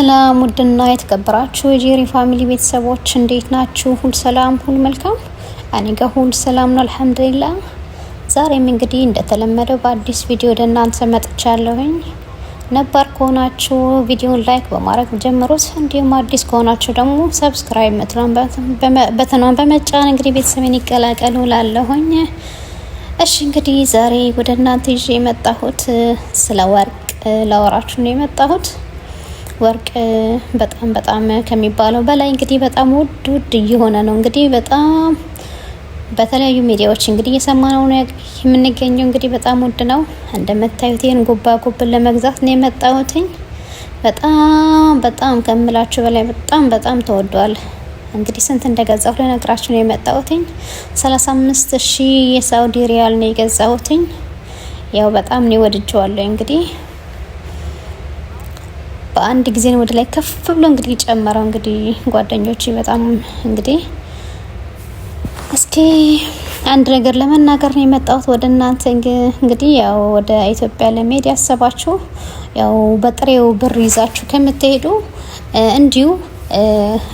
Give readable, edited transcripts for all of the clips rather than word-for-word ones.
ሰላም ውድና የተከበራችሁ የጄሪ ፋሚሊ ቤተሰቦች እንዴት ናችሁ? ሁል ሰላም፣ ሁል መልካም። እኔ ጋር ሁል ሰላም ነው፣ አልሐምዱሊላህ። ዛሬም እንግዲህ እንደተለመደው በአዲስ ቪዲዮ ወደ እናንተ መጥቻለሁኝ። ነባር ከሆናችሁ ቪዲዮን like በማድረግ ጀምሩት። እንዲሁም አዲስ ከሆናችሁ ደግሞ subscribe button ኗን በመጫን እንግዲህ ቤተሰቤን ይቀላቀሉ ላለሁኝ። እሺ እንግዲህ ዛሬ ወደ እናንተ ይዤ የመጣሁት ስለ ወርቅ ላወራችሁ ነው የመጣሁት። ወርቅ በጣም በጣም ከሚባለው በላይ እንግዲህ በጣም ውድ ውድ እየሆነ ነው። እንግዲህ በጣም በተለያዩ ሚዲያዎች እንግዲህ እየሰማነው ነው የምንገኘው። እንግዲህ በጣም ውድ ነው እንደምታዩት። ይህን ጎባ ጎብን ለመግዛት ነው የመጣሁትኝ። በጣም በጣም ከምላችሁ በላይ በጣም በጣም ተወዷል። እንግዲህ ስንት እንደገዛሁ ልነግራችሁ ነው የመጣሁትኝ። 35,000 የሳውዲ ሪያል ነው የገዛሁትኝ። ያው በጣም ነው ወድጄዋለሁ። እንግዲህ በአንድ ጊዜ ወደ ላይ ከፍ ብሎ እንግዲህ ጨመረው። እንግዲህ ጓደኞቼ በጣም እንግዲህ እስኪ አንድ ነገር ለመናገር ነው የመጣሁት ወደ እናንተ። እንግዲህ ያው ወደ ኢትዮጵያ ለመሄድ ያሰባችሁ ያው በጥሬው ብር ይዛችሁ ከምትሄዱ እንዲሁ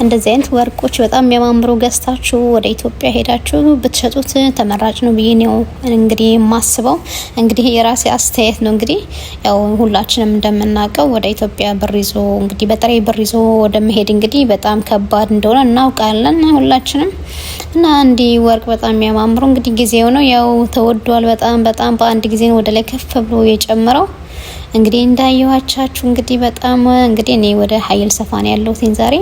እንደዚህ አይነት ወርቆች በጣም የሚያማምሩ ገዝታችሁ ወደ ኢትዮጵያ ሄዳችሁ ብትሸጡት ተመራጭ ነው ብዬ ነው እንግዲህ የማስበው። እንግዲህ የራሴ አስተያየት ነው። እንግዲህ ያው ሁላችንም እንደምናውቀው ወደ ኢትዮጵያ ብር ይዞ እንግዲህ በጥሬ ብር ይዞ ወደ መሄድ እንግዲህ በጣም ከባድ እንደሆነ እናውቃለን ሁላችንም። እና እንዲህ ወርቅ በጣም የሚያማምሩ እንግዲህ ጊዜው ነው ያው ተወዷል። በጣም በጣም በአንድ ጊዜ ወደ ላይ ከፍ ብሎ የጨመረው። እንግዲህ እንዳየኋቻችሁ እንግዲህ በጣም እንግዲህ እኔ ወደ ሀይል ሰፋን ያለሁት ዛሬ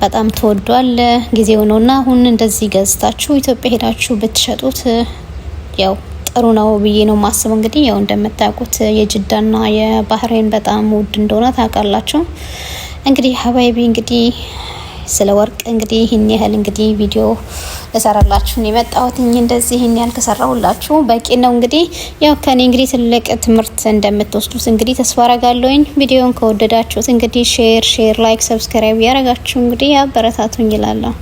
በጣም ተወዷል። ጊዜው ነውና አሁን እንደዚህ ገዝታችሁ ኢትዮጵያ ሄዳችሁ ብትሸጡት ያው ጥሩ ነው ብዬ ነው የማስበው። እንግዲህ ያው እንደምታውቁት የጅዳና የባህሬን በጣም ውድ እንደሆነ ታውቃላችሁ። እንግዲህ ሀባይቢ እንግዲህ ስለ ወርቅ እንግዲህ ይህን ያህል እንግዲህ ቪዲዮ ልሰራላችሁ ነው የመጣሁት። እንደዚህ ይህን ያህል ከሰራሁላችሁ በቂ ነው። እንግዲህ ያው ከኔ እንግዲህ ትልቅ ትምህርት እንደምትወስዱት እንግዲህ ተስፋ አረጋለሁኝ። ቪዲዮን ከወደዳችሁት እንግዲህ share share like subscribe ያረጋችሁ እንግዲህ አበረታቱኝ እላለሁ።